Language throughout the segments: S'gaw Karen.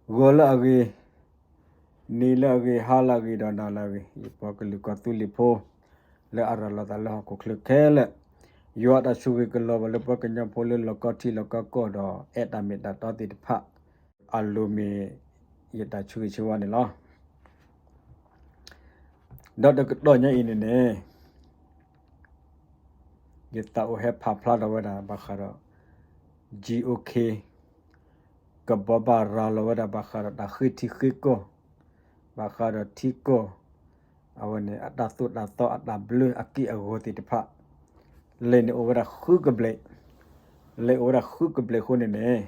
ဂီၤလၢအဂ့ၤ, နံၤလၢအဂ့ၤ, ဟါလၢအဂ့ၤ ဒီးနၤလၢအဂ့ၤ, ယပှၤကလုာ်ကီၢ်သူလ့ၤဖိ လၢအရၤလီၤသးလၢဟီၣ်ခိၣ်ချၢခဲလၢာ်, ယွၤအတၢ်ဆိၣ်ဂ့ၤကလီၤဘၣ်လၢပှၤကညီဖိလၢလီၢ်ကီၢ်ထံလီၢ်ကီၢ်ကီၢ်ဒီး အဲၣ်တၢ်မ့ၢ်တၢ်တီသ့ၣ်တဖၣ် အလိၤမ့ၢ်ယတၢ်ဆိၣ်ဂ့ၤဆိၣ်ဝါန့ၣ်လီၤ. ဒီးတကတီၢ်ညါအံၤန့ၣ်န့ၣ် ယသးအိၣ်ဟဲဖးဖျါထီၣ်ဝဲဒၣ်ဘၣ်ဃးဒီး GOK ကဘိးဘၣ်ရၤလီၤဝဲဒၣ်ဘၣ်ဃးဒီးတၢ်ဃ့ထံဃ့ကီၢ်, ဘၣ်ဃးဒီးထံကီၢ် အဝဲန့ၣ် အတၢ်သိၣ်တၢ်သီအတၢ်ဘျၢအက့ၢ်အဂီၤသ့ၣ်တဖၣ်, လံာ်န့ၣ်အိၣ်ဝဲဒၣ်ဃုကဘျံး, လံာ်အိၣ်ဝဲဒၣ်ဃုကဘျံးအဃိန့ၣ်န့ၣ်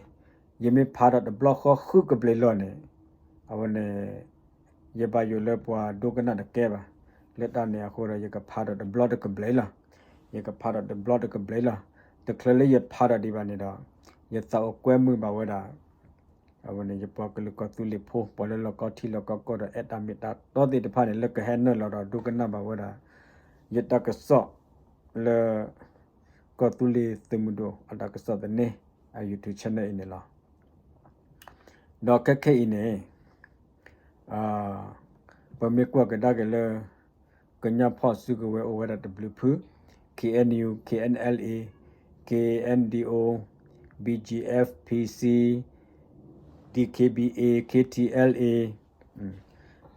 ယမ့ၢ်ဖးထီၣ်တဘျီဃီဃုကဘျံးလီၢ်န့ၣ် အဝဲန့ၣ် ယဘၣ်ယိၣ်လၢပှၤဒိကနၣ်တကဲဘၣ်, လၢတၢ်န့ၣ်အဃိဒီး ယကဖးထီၣ်တဘျီတကဘျံးလီၤ, ယကဖးထီၣ်တဘျီတကဘျံးလီၤ, တချုးလၢယဖးထီၣ်ဒံးဘၣ်န့ၣ်ဒီး ယသးအိၣ်ကွဲမုာ်ဘၣ်ဝဲဒၣ် အဝဲန့ၣ် ယပှၤကလုာ်ကီၢ်သူလ့ၤဖိ ပှၤလၢလီၢ်ကီၢ်ထံလီၢ်ကီၢ်ကီၢ်ဒီး အဲၣ်တၢ်မ့ၢ်တၢ်တီသ့ၣ်တဖၣ်န့ၣ် လၢကဟဲနုာ်လီၤဒီးဒိကနၣ်ဘၣ်ဝဲဒၣ် ယတၢ်ကစီၣ်လၢ ကီၢ်သူလ့ၤသုးမုၢ်ဒိၣ်အတၢ်ကစီၣ်သန့ အ YouTube channel အံၤန့ၣ်လီၤ. ဒီးခဲခဲအံၤန့ၣ် ပမ့ၢ်ကွၢ်ကဒါက့ၤလၢ ကညီဖီၣ်စုကဝဲၤအိၣ်ဝဲဒၣ်တဘျုးဖု, KNU, KNLA, KNDO, BGF, PC, DKBA, KTLA,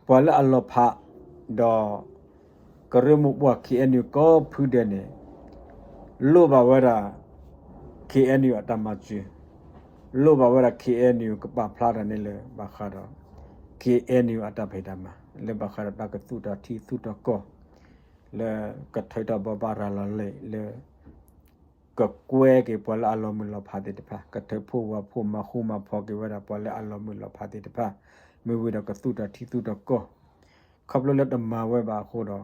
ပှၤလၢအလီၤဖး ဒီး ကရၢမိၢ်ပှၢ် KNU ကိးဖုဒဲးန့ၣ် လိၣ်ဘၣ်ဝဲဒၣ် KNU အတၢ်မၤစၢၤ, လိၣ်ဘၣ်ဝဲဒၣ် KNU ကပာ်ဖျါတၢ်န့ၣ်လၢဘၣ်ဃးဒီး KNU အတၢ်ဖံးတၢ်မၤ လၢဘၣ်ဃးဒီးတၢ်ကသူၣ်ထီၣ်ထံသူၣ်ထီၣ်ကီၢ် လၢကထုးထီၣ်ဘိးဘၣ်ရၤလီၤလံာ်လၢ ကကွဲက့ၤပှၤလၢအလီၤမုၢ်လီၤဖးသ့ၣ်တဖၣ်, ကထုးဖှိၣ်ဝီဖှိၣ် မၤဃူမၤဖိးက့ၤဝဲဒၣ်ပှၤလၢအလီၤမုၢ်လီၤဖးသ့ၣ်တဖၣ်, မ့ၢ်ဝံၤဒီးကသူၣ်ထီၣ်ထံသူၣ်ထီၣ်ကီၢ်, ခီဖျိလၢတမၤဝဲဘၣ်အဃိဒီး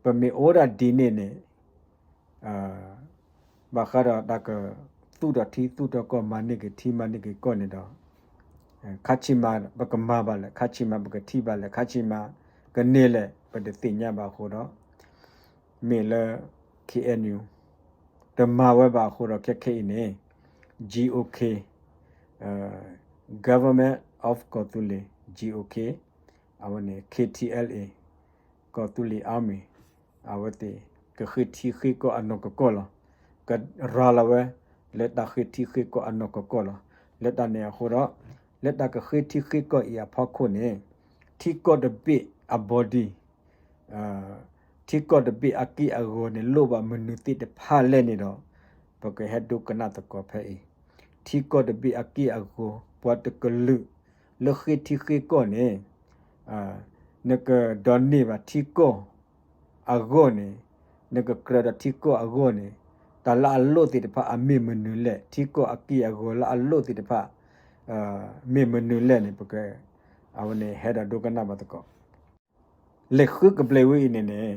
ပမ့ၢ်အိၣ်ဒၣ်ဒ်န့ၣ်န့ၣ် ဘၣ်ဃးဒီးတၢ်ကသူၣ်ထီၣ်ထံသူၣ်ထီၣ်ကီၢ် မၤန့ၢ်က့ၤထံမၤန့ၢ်က့ၤကီၢ်န့ၣ်ဒီး ခါဆံးမးပကမၤဘၣ်လဲၣ်, ခါဆံးမးပကထံၣ်ဘၣ်လဲၣ်, ခါဆံးမးကန့ၢ်လဲၣ် ပတသ့ၣ်ညါဘၣ်အဃိဒီး မ့ၢ်လၢ KNU တမၤဝဲဘၣ်အဃိဒီး ခဲခဲအံၤန့ၣ် GOK, Government of Kawthoolei, GOK, အဝဲန့ၣ် KTLA, Kawthoolei Army, အဝဲသ့ၣ် ကဃ့ထံဃ့ကီၢ်အနီၢ်ကီၢ်လီၤ. ကရၤလီၤဝဲ လၢတၢ်ဃ့ထံဃ့ကီၢ်အနီၢ်ကီၢ်လီၤ. လၢတၢ်န့ၣ်အဃိဒီး လၢတၢ်ကဃ့ထံဃ့ကီၢ်အံၤအဖီခိၣ်န့ၣ် ထံကီၢ်တဘ့ၣ်အ body, ထံကီၢ်တဘ့ၣ်အက့ၢ်အဂီၤန့ၣ် လိၣ်ဘၣ်မနုၤသ့ၣ်တဖၣ်လဲၣ်န့ၣ်ဒီး ပကဟဲဒိကနၣ်သကိးဖဲအံၤ, ထံကီၢ်တဘ့ၣ်အက့ၢ်အဂီၤ ပှၤတကလုာ်လၢဃ့ထံဃ့ကီၢ်န့ၣ် နကဒိးန့ၢ်ဘၣ်ထံကီၢ်အဂီၢ်န့ၣ်, နကကြၢးဒီးထံကီၢ်အဂီၢ်န့ၣ်, တၢ်လၢအလိၣ်သ့ၣ်တဖၣ်အမ့ၢ်မနုၤလဲၣ်, ထံကီၢ်အက့ၢ်အဂီၤလၢအလိၣ်သ့ၣ်တဖၣ် မ့ၢ်မနုၤလဲၣ်န့ၣ် ပက အဝဲန့ၣ်ဟဲဒီးဒိကနၣ်ဘၣ်သကိး လံာ်ဃုကဘျံးဝဲအံၤန့ၣ်န့ၣ်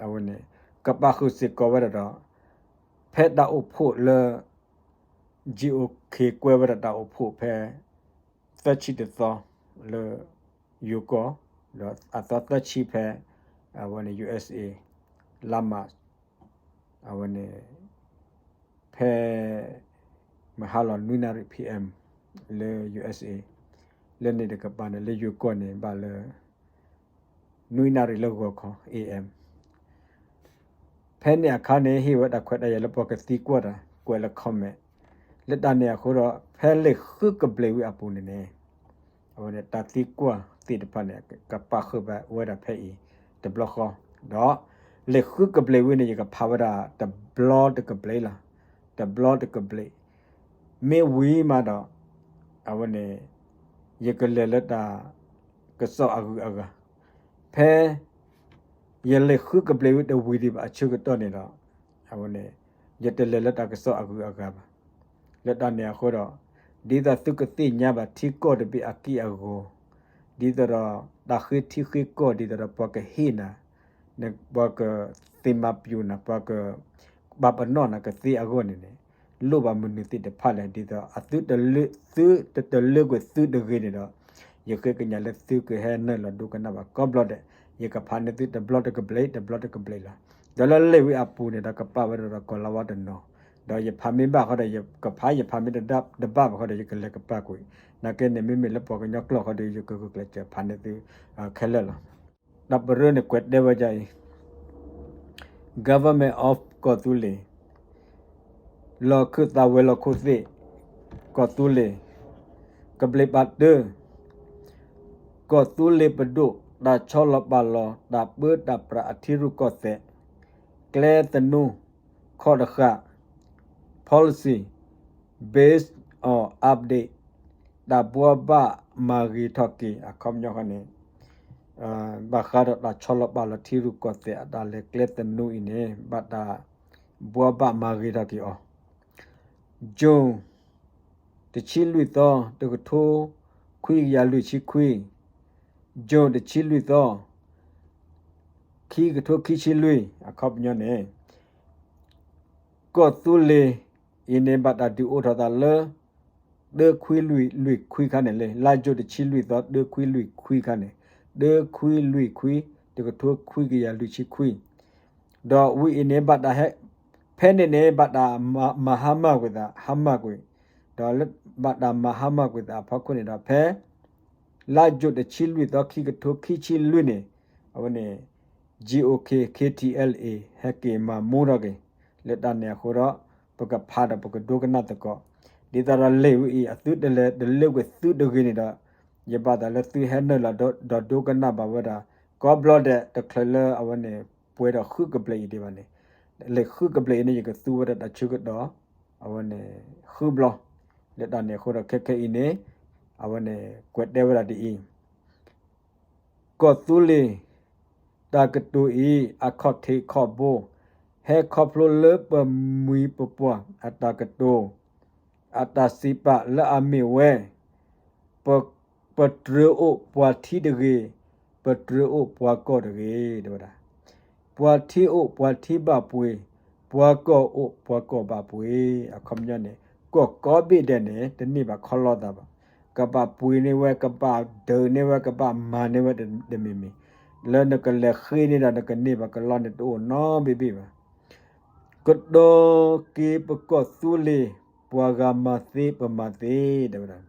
အဝဲန့ၣ် ကပာ်ဃုာ်စ့ၢ်ကီးဝဲဒၣ်ဒီး ဖဲတၢ်အိၣ်ဖှိၣ်လၢ GOK ကွဲဝဲဒၣ်တၢ်အိၣ်ဖှိၣ်ဖဲ သၢဆံတသီ လၢယိၤကီၢ်, ဒီးအသီသၢဆံဖဲ အဝဲန့ၣ် USA လါမး အဝဲန့ၣ် ဖဲ မဟါလီၤ နွံနၣ်ရံၣ် PM လၢ USA လၢန့ၣ်တကပၤန့ၣ် လၢယိၤကီၢ်န့ၣ် ဘၣ်လၢ နွံနၣ်ရံၣ်လၢဂီၤခီ AM ဖဲန့ၣ်အခါန့ၣ် ဟ့ၣ်ဝဲတၢ်ခွဲးတၢ်ယာ်လၢပှၤကသံကွၢ်တၢ် ကွဲးလၢ comment လၢတၢ်န့ၣ်အဃိဒီး ဖဲလံာ်ဃုကဘျံးဝဲအပူၤန့ၣ်န့ၣ် အဝဲန့ၣ် တၢ်သံကွၢ်သ့ၣ်တဖၣ်န့ၣ် ကပာ်ဃုာ်ဘၣ်ဝဲဒၣ်ဖဲအံၤ တဘျီဃီ, ဒီး လံာ်ဃုကဘျံးဝဲန့ၣ် ယကဖးဝဲဒၣ်တဘျီတကဘျံးလီၤ. တဘျီတကဘျံး မ့ၢ်ဝံၤမးဒီး အဝဲန့ၣ် ယကလဲၤလၢတၢ်ကစီၣ်အဂုၤအဂၤ, ဖဲ ယလံာ်ဃုကဘျံးဝဲတဝံၤဒံးဘၣ်အဆၢကတီၢ်န့ၣ်ဒီး အဝဲန့ၣ် ယတလဲၤလၢတၢ်ကစီၣ်အဂုၤအဂၤဘၣ်. လၢတၢ်န့ၣ်အဃိဒီး ဒ်သိးသုကသ့ၣ်ညါဘၣ်ထံကီၢ်တဘ့ၣ်အက့ၢ်အဂီၤ, ဒ်သိးဒီး တၢ်ဃ့ထံဃ့ကီၢ် ဒ်သိးဒီးပှၤကဟ့ၣ်နၤ, ပှၤကသ့မၤပျူၤနၤ, ပှၤက ဘၣ်ပနီၣ်နၤကသ့အဂီၢ်န့ၣ်န့ၣ် လိၣ်ဘၣ်မနုၤသ့ၣ်တဖၣ်လဲၣ်, ဒ်သိးအသုတလၢ သုတတလၢကွံာ်သုတဂ့ၤန့ၣ်ဒီး ယဃ့ကညးလၢသုကဟဲနုာ်လီၤဒိကနၣ်ဘၣ်ကိးဘျီဒဲး, ယကဖးန့ၢ်သုတဘျီတကဘျံး တဘျီတကဘျံးလီၤ. ဒီးလၢလံာ်ဝဲအပူၤန့ၣ်ဒီး ကပာ်ဝဲဒၣ်ဒီးကီၢ်လါဝါတနီၤ, ဒီးယဖးမ့ၢ်ဘၣ်ဃီဒီး ယကဖး, ယဖးမ့ၢ်တဘၣ်ဘၣ်ဃီဒီး ယကလဲၤကပၤကွံာ်, နာ်က့န့ၣ် မ့မ့ၢ်လၢပှၤကညီကျိာ်ဃီဒီး ယကဂုာ်ကျဲးစၢးဖးန့ၢ်သုခဲလၢာ်လီၤ. တၢ်ပရၢန့ၣ်ကွဲးတဲဝဲဒ်အံၤ, Government of ကီၢ်သူလ့ၤ လီၢ်ခၢၣ်သးဝဲၤလီၢ်ခိၣ်သ့ၣ်, ကီၢ်သူလ့ၤ, ကဘျံးပၤတၢ, ကီၢ်သူလ့ၤပဒိၣ် တၢ်ဆီလီၤပာ်လီၤ တၢ်ပၢတၢ်ပြးအထံရူၢ်ကီၢ်သဲး, ကျဲသနူ, ခီၣ်တဃာ်, policy, based on update, တၢ်ဘှီဘၣ်မၤဂ့ၤထီၣ်က့ၤ အခီပညီန့ၣ် ဘၣ်ဃးဒီးတၢ်ဆီလီၤပာ်လီၤထံရူၢ်ကီၢ်သဲးအတၢ်လဲၤကျဲသနူအံၤန့ၣ် ဘၣ်တၢ်ဘှီဘၣ်မၤဂ့ၤထီၣ်က့ၤအီၤ June တဆံလွံၢ်သီ တကထိခွံကယၤလွံၢ်ဆံခွံ, June တဆံလွံၢ်သီ ခံကထိခံဆံလွံၢ် အခီပညီန့ၣ် ကီၢ်သူလ့ၤအံၤန့ၣ် ဘၣ်တၢ်ဒုးအိၣ်ထီၣ်သးလၢ တၢခွံလွံၢ်လွံၢ်ခွံခါန့ၣ်လံ, လါယူၤတဆံလွံၢ်သီ တၢခွံလွံၢ်ခွံခါန့ၣ်, တၢခွံလွံၢ်ခွံ တကထိခွံကယၤလွံၢ်ဆံခွံ, ဒီးဝံၤအံၤန့ၣ် ဘၣ်တၢ်ဟဲ, ဖဲန့ၣ်န့ၣ် ဘၣ်တၢ်မၤဟါမၢ်ကွံာ်သး ဟါမၢ်ကွံာ်, ဒီးလၢဘၣ်တၢ်မၤဟါမၢ်ကွံာ်သးအဖီခိၣ်န့ၣ်ဒီး ဖဲ လါယူၤတဆံလွံၢ်သီ ခံကထိခံဆံလွံၢ်န့ၣ် အဝဲန့ၣ် GOK KTLA ဟဲက့ၤမၤမူထီၣ်က့ၤ လၢတၢ်န့ၣ်အဃိဒီး ပကဖးဒီးပကဒိကနၣ်သကိး, ဒ်သိးဒီးလံာ်ဝဲအံၤ အသုတလဲၤတလၢကွံာ်သုတဂ့ၤန့ၣ်ဒီး ယဘၣ်သးလၢသုဟဲနုာ်လီၤဒီးဒိကနၣ်ဘၣ်ဝဲဒၣ် ကိးဘျီဒဲးတချုးလၢအဝဲန့ၣ် ပှဲၤဒီးဃုကဘျဲးအံၤဒံးဘၣ်န့ၣ်, လံာ်ဃုကဘျဲးအံၤန့ၣ် ယကသူဝဲဒၣ်တၢ်ဆၢကတီၢ် အဝဲန့ၣ် ဃုဘျီ, လၢတၢ်န့ၣ်အဃိဒီးခဲခဲအံၤန့ၣ် အဝဲန့ၣ် ကွဲးတဲဝဲဒၣ်ဒ်အံၤ ကီၢ်သူလ့ၤ တၢ်ကတိၤအံၤ အခီၣ်ထံးခီၣ်ဘိ ဟဲခီဖျိလၢပမှံၤပပှၢ်အတၢ်ကတိၤ အတၢ်စံးပာ်လၢအမ့ၢ်ဝဲ ပတြၢၤအိၣ်ပှၤထံတဂ့ၤ, ပတြၢၤအိၣ်ပှၤကီၢ်တဂ့ၤ တဲဝဲဒၣ် ပှၤထံအိၣ်ပှၤထံဘၣ်ပှ့ၤ, ပှၤကီၢ်အိၣ်ပှၤကီၢ်ဘၣ်ပှ့ၤ, အခီပညီန့ၣ် ကီၢ်ကိးဘ့ၣ်ဒဲးန့ၣ် တန့ၢ်ဘၣ်ခီလီသးဘၣ်, ကဘၣ်ပှ့ၤန့ၢ်ဝဲ ကဘၣ်ဒုးန့ၢ်ဝဲ ကဘၣ်မၤန့ၢ်ဝဲတမံၤမံၤ, လၢနကလဲၤဃ့န့ၣ်ဒီး နကန့ၢ်ဘၣ်ကလီန့ၣ် တအိၣ်နီဘ့ၣ်ဘ့ၣ်ဘၣ်. ကဒီးက့ၤပကီၢ်သူလ့ၤ ပှၤဂၤမၤသ့ပမၤသ့ တဲဝဲဒၣ်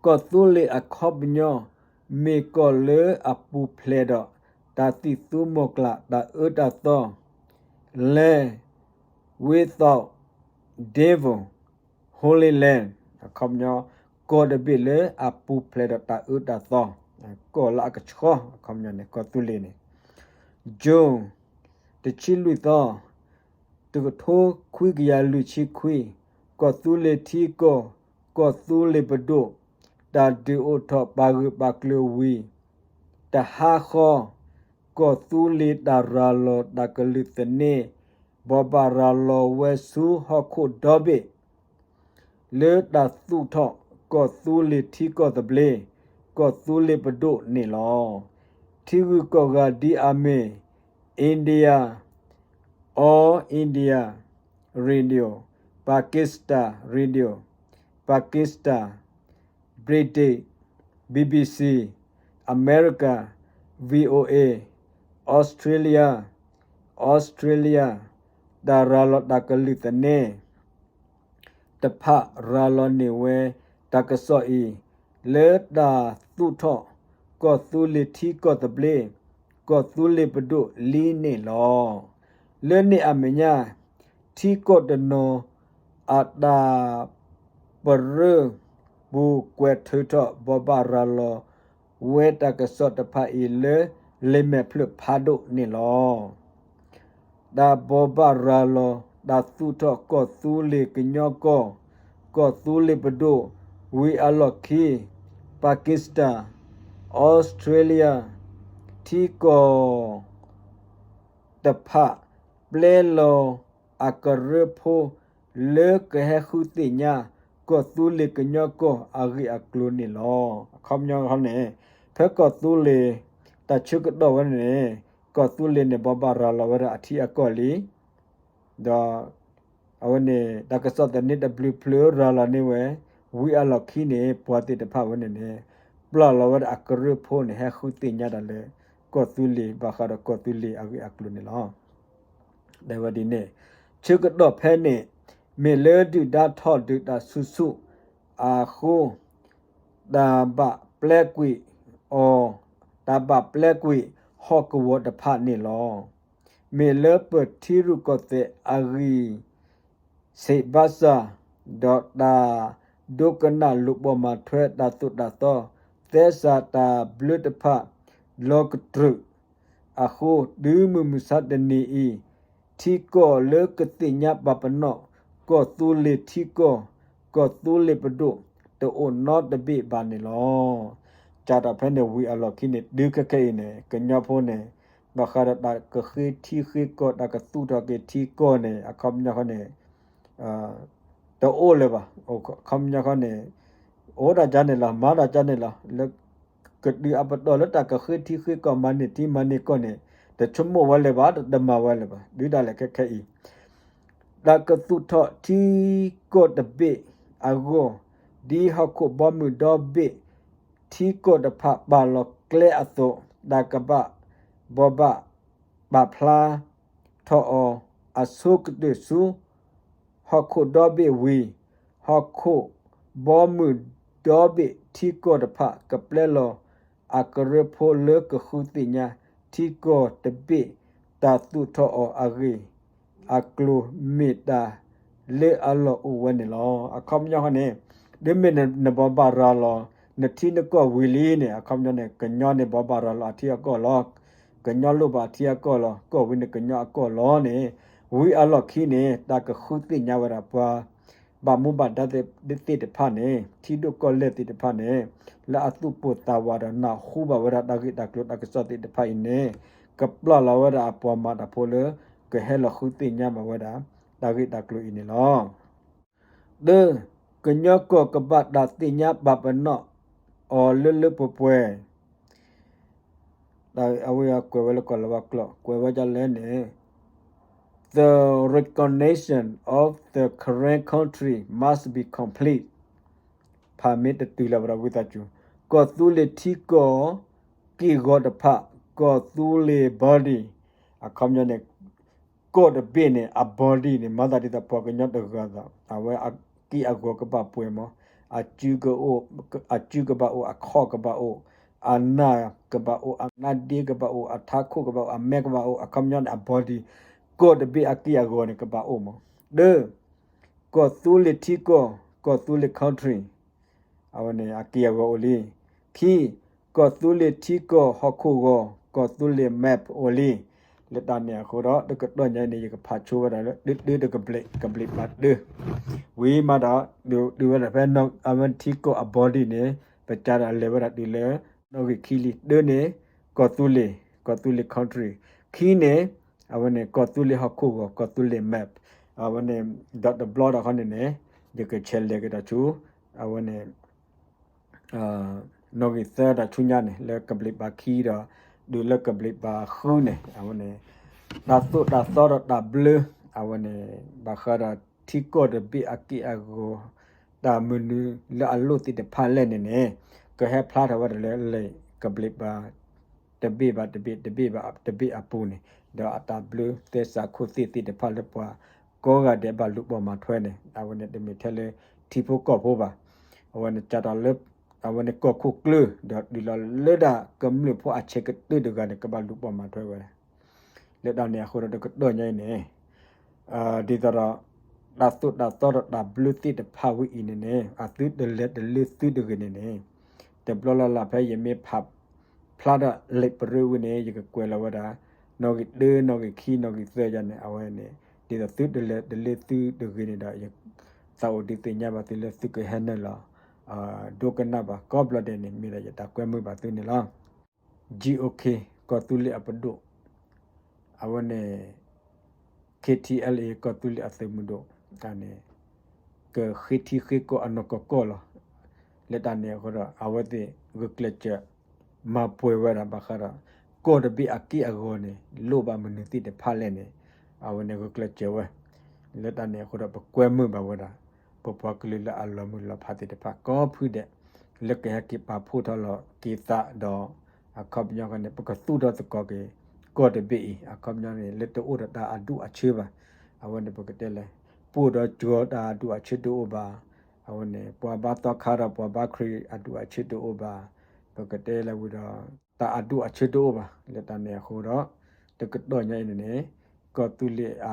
ကီၢ်သူလ့ၤအခီပညီ မ့ၢ်ကီၢ်လၢအပူၤဖျဲးဒီး တၢ်သံၣ်သူမီၤကျၢ် တၢ်အၢတၢ်သီ land without devil, Holy Land အခီပညီ ကီၢ်တဘ့ၣ်လၢအပူၤဖျဲးဒီးတၢ်အၢတၢ်သီ, ကီၢ်လၢအကဆှီ အခီပညီန့ၣ် ကီၢ်သူလ့ၤန့ၣ် June တဆံလွံၢ်သီ တကထိခွံကယၤလွံၢ်ဆံခွံ, ကီၢ်သူလ့ၤထံကီၢ်, ကီၢ်သူလ့ၤပဒိၣ်, တၢ်ဒုးအိၣ်ထီၣ်ပာ်ဂၢၢ်ပာ်ကျၢၤဝံၤ တဟါဃီ, ကီၢ်သူလ့ၤတၢ်ရၤလီၤတၢ်ကလုၢ်သန့, ဘိးဘၣ်ရၤလီၤဝဲဆူဟီၣ်ခိၣ်ဒီဘ့ၣ် လၢတၢ်သူၣ်ထီၣ် ကီၢ်သူလ့ၤထံကီၢ်သဘျ့, ကီၢ်သူလ့ၤပဒိၣ်န့ၣ်လီၤ. ထံဂုၤကီၢ်ဂၤဒ်အမ့ၢ် India, All India Radio, Pakistan Radio, Pakistan, British BBC, America VOA, Australia Australia, တၢ်ရၤလီၤတၢ်ကလုၢ်သန့ တဖၣ်ရၤလီၤန့ၢ်ဝဲတၢ်ကစီၣ်အံၤ လၢတၢ်သူၣ်ထီၣ် ကီၢ်သူလ့ၤထံကီၢ်သဘျ့ ကီၢ်သူလ့ၤပဒိၣ်လံန့ၣ်လီၤ. လၢန့ၣ်အမဲာ်ညါ ထံကီၢ်တနီၤ အတၢ်ပရၢပူၤကွဲးထုးထီၣ် ဘိးဘၣ်ရၤလီၤဝဲတၢ်ကစီၣ်တဖၣ်အံၤလၢ လံာ်မဲာ်ဖျၢၣ်ဖးဒိၣ်န့ၣ်လီၤ. တၢ်ဘိးဘၣ်ရၤလီၤ တၢ်သူၣ်ထီၣ်ကီၢ်သူလ့ၤကညီကီၢ်, ကီၢ်သူလ့ၤပဒိၣ် ဝံၤအလီၢ်ခံ Pakistan, Australia ထံကီၢ် တဖၣ် ပျဲလီၤအကရၢဖိ လၢကဟဲဃုသ့ၣ်ညါ ကီၢ်သူလ့ၤကညီကီၢ်အဂ့ၢ်အကျိၤန့ၣ်လီၤ. အခီပညီန့ၣ် ဖဲကီၢ်သူလ့ၤ တၢ်ဆၢကတီၢ်ဝဲန့ၣ်န့ၣ် ကီၢ်သူလ့ၤန့ၣ် ဘိးဘၣ်ရၤလီၤဝဲဒၣ်အထံအကီၢ်လံ ဒီး အဝဲန့ၣ် တၢ်ကစီၣ်သန့တဘျုးဖျၢၣ်ရၤလီၤန့ၢ်ဝဲ ဝံၤအလီၢ်ခံန့ၣ် ပှၤသ့ၣ်တဖၣ်ဝဲန့ၣ်န့ၣ် ပျဲလီၤဝဲဒၣ်အကရၢဖိန့ၣ် ဟဲဃုသ့ၣ်ညါတၢ်လၢ ကီၢ်သူလ့ၤ ဘၣ်ဃးဒီးကီၢ်သူလ့ၤအဂ့ၢ်အကျိၤန့ၣ်လီၤ. တဲဝဲဒ်န့ၣ်, ဆၢကတီၢ်ဖဲန့ၣ် မ့ၢ်လၢဒုၣ်ဒါထီၣ်ဒုးတၢ်ဆူၣ်ဆူၣ်အဃိ တၢ်ဘၣ်ပျဲကွံာ်အီၤ, တၢ်ဘၣ်ပျဲကွံာ်ဟီၣ်ကဝီၤတဖၣ်န့ၣ်လီၤ. မ့ၢ်လၢပထံရူၢ်ကီၢ်သဲးအဂံၢ် ဆံးဘၣ်ဆၣ် ဒီးတၢ်ဒိကနၣ်လူၤပိာ်မၤထွဲတၢ်သိၣ်တၢ်သီ သဲစးတၢ်ဘျၢတဖၣ် လီၤကတြူၢ်အဃိ တုၤမုၢ်မဆါတနံၤအံၤ ထံကီၢ်လၢကသ့ၣ်ညါပာ်ပနီၣ် ကီၢ်သူလ့ၤထံကီၢ်, ကီၢ်သူလ့ၤပဒိၣ် တအိၣ်နီတဘ့ၣ်ဘၣ်န့ၣ်လီၤ. ကၢ်တၢ်ဖဲန့ၣ်ဝံၤအလီၢ်ခံန့ၣ် တုၤခဲခဲအံၤန့ၣ် ကညီဖိန့ၣ် ဘၣ်ဃးဒီးတၢ်ကဃ့ထံဃ့ကီၢ် တၢ်ကသူၣ်ထီၣ်က့ၤထံကီၢ်န့ၣ် အခီပညီဃီန့ၣ် တအိၣ်လၢၤဘၣ်. အခီပညီဃီန့ၣ် အိၣ်ဒၣ်ကၢ်န့ၣ်လီၤ, မၤဒၣ်ကၢ်န့ၣ်လီၤ. လၢကတုၤအပတီၢ်လၢတၢ်ကဃ့ထံဃ့ကီၢ် မၤန့ၢ်ထံမၤန့ၢ်ကီၢ်န့ၣ် တဆိကမိၣ်ဝဲလၢၤဘၣ်, တမၤဝဲလၢၤဘၣ်. ဒုးဒၣ်လဲာ်ခဲခဲအံၤ တၢ်ကသူၣ်ထီၣ်ထံကီၢ်တဘ့ၣ်အဂီၢ်, ဒ်ဟီၣ်ခိၣ်ဘီမုၢ်ဒီဘ့ၣ် ထံကီၢ်တဖၣ်ပာ်လီၤကျဲအသိး, တၢ်ကဘၣ်ဘိးဘၣ်ပာ်ဖျါထီၣ်အီၤ အဆိကတၢၢ်ဆူ ဟီၣ်ခိၣ်ဒီဘ့ၣ်ဝံၤ, ဟီၣ်ခိၣ်ဘီမုၢ်ဒီဘ့ၣ်ထံကီၢ်တဖၣ် ကပျဲလီၤအကရၢဖိလၢကဃုသ့ၣ်ညါ ထံကီၢ်တဘ့ၣ် တၢ်သူၣ်ထီၣ်အီၤအဂ့ၢ်အကျိၤ မ့ၢ်တၢ်လၢအလီၢ်အိၣ်ဝဲန့ၣ်လီၤ. အခီပညီဃီန့ၣ် တုၤမ့ၢ်နဘိးဘၣ်ရၤလီၤ နထံနကီၢ်ဝံၤလံန့ၣ် အခီပညီန့ၣ် ကညီန့ၣ်ဘိးဘၣ်ရၤလီၤအထံအကီၢ်လီၤ. ကညီလိၣ်ဘၣ်အထံအကီၢ်လီၤ. ကီၢ်ဝံၤန့ၣ်ကညီအကီၢ်လီၤန့ၣ် ဝံၤအလီၢ်ခံန့ၣ် တၢ်ကဃုသ့ၣ်ညါဝဲဒၣ်ပှၤ ဘၣ်မူဘၣ်ဒါသ့ၣ်တဖၣ်န့ၣ်, ထံဒိၣ်ကီၢ်လဲၢ်သ့ၣ်တဖၣ်န့ၣ်, လၢအသူၣ်ပိၢ်သးဝးဒီးနၢ်ဟူဘၣ်ဝဲဒၣ်တၢ်ဂ့ၢ်တၢ်ကျိၤတၢ်ကစီၣ်သ့ၣ်တဖၣ်အံၤန့ၣ်, ကပျၢ်လီၤဝဲဒၣ်အပှၤမၤတၢ်ဖိလၢ ကဟဲလီၤဃုသ့ၣ်ညါဘၣ်ဝဲဒၣ် တၢ်ဂ့ၢ်တၢ်ကျိၤအံၤန့ၣ်လီၤ. တၢ, ကညီကီၢ်ကဘၣ်တၢ်သ့ၣ်ညါပာ်ပနီၣ်အီၤလၢလၢပှဲၤပှဲၤ အဝဲကွဲးဝဲလၢကီၢ်လၤဝါကျိာ် ကွဲးဝဲဒ်လဲၣ်န့ၣ်, The recognition of the Karen country must be complete. ဖးမ့ၢ်တတုၤလၢၤဝဲဒီးဝံသးစူၤ, ကီၢ်သူလ့ၤထံကီၢ် က့ၢ်ဂီၤတဖၣ်, ကီၢ်သူလ့ၤ body, အခီပညီန့ၣ် ကီၢ်တဘ့ၣ်န့ၣ် အ body န့ၣ် မၤသးဒ်သိးပှၤကညီတဂၤသး, အဝဲအက့ၢ်အဂီၤကဘၣ်ပှဲၤမး, အစုကအိၣ်, အစုကဘၣ်အိၣ်, အခီၣ်ကဘၣ်အိၣ်, အနၢ်ကဘၣ်အိၣ်, အနါဒ့ကဘၣ်အိၣ်, အထးခိၣ်ကဘၣ်အိၣ်, အမဲကဘၣ်အိၣ်, အခီပညီန့ၣ် အ body, ကီၢ်တဘ့ၣ်အက့ၢ်အဂီၤန့ၣ် ကဘၣ်အိၣ်မး. တၢ, ကီၢ်သူလ့ၤထံကီၢ်, ကီၢ်သူလ့ၤ country, အဝဲန့ၣ် အက့ၢ်အဂီၤအိၣ်လံ. ခံ, ကီၢ်သူလ့ၤထံကီၢ်ဟီၣ်ခိၣ်ဂီၤ, ကီၢ်သူလ့ၤ map အိၣ်လံ. လၢတၢ်န့ၣ်အဃိဒီး တကတီၢ်ညါအံၤန့ၣ် ယကဖးဆိဝဲဒၣ်လၢ တၢတၢတကဘျံး, ကဘျံးပၤတၢ, ဝံၤမးဒီး ဒုးဝဲဒၣ်ဖဲ အဝဲထံကီၢ်အ body န့ၣ် ပကးဒီးလဲၤဝဲဒၣ်တုၤလၢ နီၣ်ဂံၢ်ခံလံ. တၢန့ၣ် ကီၢ်သူလ့ၤ, ကီၢ်သူလ့ၤ country, ခံန့ၣ် အဝဲန့ၣ် ကီၢ်သူလ့ၤဟီၣ်ခိၣ်ဂီၤ, ကီၢ်သူလ့ၤ map, အဝဲန့ၣ် ဒီးတဘျီဒီးခီန့ၣ်န့ၣ် ယကဆဲးလဲၤကဒီးဆူ အဝဲန့ၣ် နီၣ်ဂံၢ်သၢဒီးဆူညါန့ၣ် လၢကဘျံးပၤခံဒီး တုၤလၢကဘျံးပၤဃုန့ၣ် အဝဲန့ၣ် တၢ်သိၣ်တၢ်သီဒီးတၢ်ဘျၢ အဝဲန့ၣ် ဘၣ်ဃးဒီးထံကီၢ်တဘ့ၣ်အက့ၢ်အဂီၤ တၢ်မနုၤလၢအလိၣ်သ့ၣ်တဖၣ်လဲၣ်န့ၣ်န့ၣ် ကဟဲဖျါထီၣ်ဝဲဒၣ်လၢ လံာ်ကဘျံးပၤ တဘ့ၣ်ဘၣ်တဘ့ၣ်, တဘ့ၣ်ဘၣ်တဘ့ၣ်အပူၤန့ၣ် ဒီးအတၢ်ဘျၢသဲစးခိၣ်သ့ၣ်သ့ၣ်တဖၣ်လၢပှၤကိးဂၤဒဲးဘၣ်လူၤပိာ်မၤထွဲန့ၣ် အဝဲန့ၣ်တမ့ၢ်ထဲလၢထံဖိကီၢ်ဖိဘၣ်. အဝဲန့ၣ်ကးတၢ်လၢ အဝဲန့ၣ်ကီၢ်ခိၣ်ကျၢၢ် ဒီးတုၤလီၤလၢဒၣ်ကမျၢၢ်ဖိအဆဲးကတၢၢ်တဂၤန့ၣ် ကဘၣ်လူၤပိာ်မၤထွဲဝဲဒၣ် လၢတၢ်န့ၣ်အဃိဒီးတကတီၢ်ညါအံၤန့ၣ် ဒ်သိးဒီး တၢ်သိၣ်တၢ်သီဒီးတၢ်ဘျၢသ့ၣ်တဖၣ်ဝဲအံၤန့ၣ်န့ၣ် အသုတလဲၤတလၢသုတဂ့ၤန့ၣ်န့ၣ် တဘျီလၢ်လၢ်ဖဲယမ့ၢ်ဖးဖျါထီၣ်လံာ်ပရၢဝံၤန့ၣ် ယကကွဲးလီၤဝဲဒၣ် နီၣ်ဂံၢ်တၢ နီၣ်ဂံၢ်ခံ နီၣ်ဂံၢ်သၢယါန့ၣ် အဝဲန့ၣ် ဒ်သိးသုတလဲၤတလၢသုတဂ့ၤန့ၣ်ဒီး ယသးအိၣ်ဒုးသ့ၣ်ညါဘၣ်သုလၢသုကဟဲနုာ်လီၤ ဒိကနၣ်ဘၣ်ကိးဘျီဒဲးန့ၣ် မ့ၢ်ဒီးယတၢ်ကွဲမုာ်ဘၣ်သုန့ၣ်လီၤ. ကီၢ်သူလ့ၤအပဒိၣ် အဝဲန့ၣ် KTLA ကီၢ်သူလ့ၤအသုးမုၢ်ဒိၣ်န့ၣ် ကဃ့ထံဃ့ကီၢ်အနီၢ်ကီၢ်ကီၢ်လီၤ. လၢတၢ်န့ၣ်အဃိဒီး အဝဲသ့ၣ်ဂုာ်ကျဲးစၢးမၤပှဲၤဝဲဒၣ်ဘၣ်ဃးဒီး ကီၢ်တဘ့ၣ်အက့ၢ်အဂီၤန့ၣ် လိၣ်ဘၣ်မနုၤသ့ၣ်တဖၣ်လဲၣ်န့ၣ် အဝဲန့ၣ်ဂုာ်ကျဲးစၢးဝဲ. လၢတၢ်န့ၣ်အဃိဒီး ပကွဲမုာ်ဘၣ်ဝဲဒၣ် ပပှၤကလုာ်လၢအလီၤမုၢ်လီၤဖးသ့ၣ်တဖၣ်ကိးဖုဒဲး လၢကဟဲက့ၤပာ်ဖှိၣ်ထီၣ်လီၤက့ၤသးဒီး အခီပညီန့ၣ် ပကသူၣ်ထီၣ်သကိးက့ၤ ကီၢ်တဘ့ၣ်အံၤ အခီပညီန့ၣ် လၢတအိၣ်ဒီးတၢ်အဒူၣ်အဆၢဘၣ်. အဝဲန့ၣ်ပကတဲလဲၣ်, ပှိၢ်ဒီးစှီၤတၢ်အဒူၣ်အဆၢတအိၣ်ဘၣ်, အဝဲန့ၣ် ပှၤဘါသီခါဒီးပှၤဘါခရံာ်အဒူၣ်အဆၢတအိၣ်ဘၣ်, ပကတဲလၢဝံၤဒီး တၢ်အဒူၣ်အဆၢတအိၣ်ဘၣ် လၢတၢ်န့ၣ်အဃိဒီး တကတီၢ်ညါအံၤန့ၣ်န့ၣ် ကီၢ်သူလ့ၤအ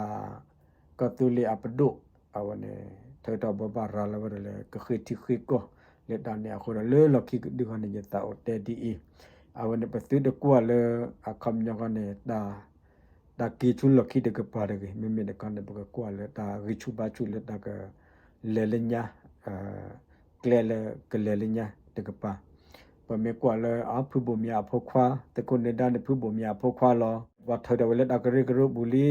ကီၢ်သူလ့ၤအပဒိၣ် အဝဲန့ၣ် ထၢထီၣ်ဘိးဘၣ်ရၤလီၤဝဲဒၣ်လၢကဃ့ထံဃ့ကီၢ် လၢတၢ်န့ၣ်အဃိဒီး လၢလီၢ်ခံကဒုခီန့ၣ် ယသးအိၣ်တဲဒ်အံၤ, အဝဲန့ၣ် ပသုတကွၢ်လၢအခီပညီခီန့ၣ် တၢ် တၢ်က့ၤဆူလီၢ်ခံတကပၤတဂ့ၤ, မ့မ့ၢ်တခီန့ၣ် ပကကွၢ်လၢတၢ်ဂံၢ်ဆူၣ်ဘါဆူၣ်လၢတၢ်ကလဲၤလၢညါ ကျဲလၢကလဲၤလၢညါတကပၤ, ပမ့ၢ်ကွၢ်လၢအဖုဘိၣ်မၠးအဖိခွါ သုးခိၣ်နဲဒါန့ၣ် ဖုဘိၣ်မၠးအဖိခွါလီၤ. ပှၤထၢထီၣ်ဝဲလၢတၢ်ကရၢကရိပူၤလံ,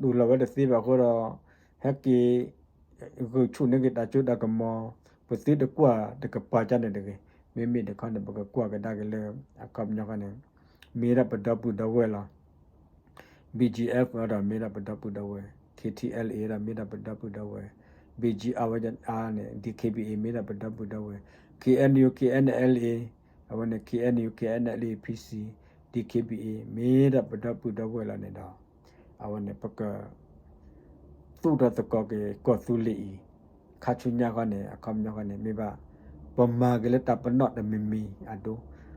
တူၢ်လိာ်ဝဲတသ့ဘၣ်အဃိဒီး ဟဲက့ၤ ဂုာ်ဆူၣ်န့ၢ်က့ၤတၢ်စိတၢ်ကမီၤ, ပသုတကွၢ်တကပၤကန့ၣ်တဂ့ၤ. မ့မ့ၢ်တခီန့ၣ် ပကကွၢ်ကဒါက့ၤလၢ အခီပညီခီန့ၣ် မ့ၢ်ဒၣ်ပဒီပုၢ်ဒီဝဲၢ်လီၤ. B G F ဒီးမ့ၢ်ဒၣ်ပဒီပုၢ်ဒီဝဲၢ်, K T L A ဒီးမ့ၢ်ဒၣ်ပဒီပုၢ်ဒီဝဲၢ်, B G R ဝဲန့ၣ် D K B A မ့ၢ်ဒၣ်ပဒီပုၢ်ဒီဝဲၢ်, K N U K N L A အဝဲန့ၣ် K N U K N L A P C D K B A မ့ၢ်ဒၣ်ပဒီပုၢ်ဒီဝဲၢ်လီၤန့ၣ်ဒီး အဝဲန့ၣ် ပက သူၣ်ထီၣ်သကိးက့ၤကီၢ်သူလ့ၤအံၤ ခါဆူညါခီန့ၣ် အခီပညီခီန့ၣ် မ့ၢ်ဘၣ် ပမၤက့ၤလၢတၢ်ပနီၣ်တမံၤမံၤအဒိ,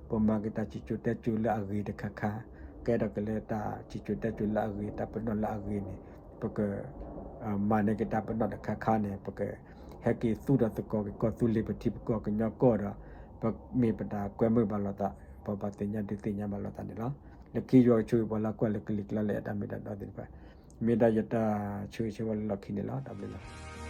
ပမၤက့ၤတၢ်စံၣ်စိၤတဲစိၤလၢအဂ့ၤတခါခါ, ကဲထီၣ်က့ၤလၢတၢ်စံၣ်စိၤတဲစိၤလၢအဂ့ၤ တၢ်ပနီၣ်လၢအဂ့ၤန့ၣ် ပက မၤန့ၢ်က့ၤတၢ်ပနီၣ်တခါခါန့ၣ် ပက ဟဲက့ၤသူၣ်ထီၣ်သကိးက့ၤကီၢ်သူလ့ၤ ပထံပကီၢ်ကညီကီၢ်ဒီး ပမ့ၢ်ပတၢ်ကွဲမုာ်ဘၣ်လိာ်သး, ပဘၣ်သ့ၣ်ညါဒုးသ့ၣ်ညါဘၣ်လိာ်သးန့ၣ်လီၤ. လၢခံယွၤကဆိၣ်ဂ့ၤပှၤလၢကွၢ်လၢကလံၤကျါလၢအဲၣ်တၢ်မ့ၢ်တၢ်တီသ့ၣ်တဖၣ်, မ့ၢ်ဒၣ်ယတၢ်ဆၢဂ့ၤဆၢဝါလၢလီၢ်ခံန့ၣ်လီၤ. တၢ်ဘျုးလီၤ.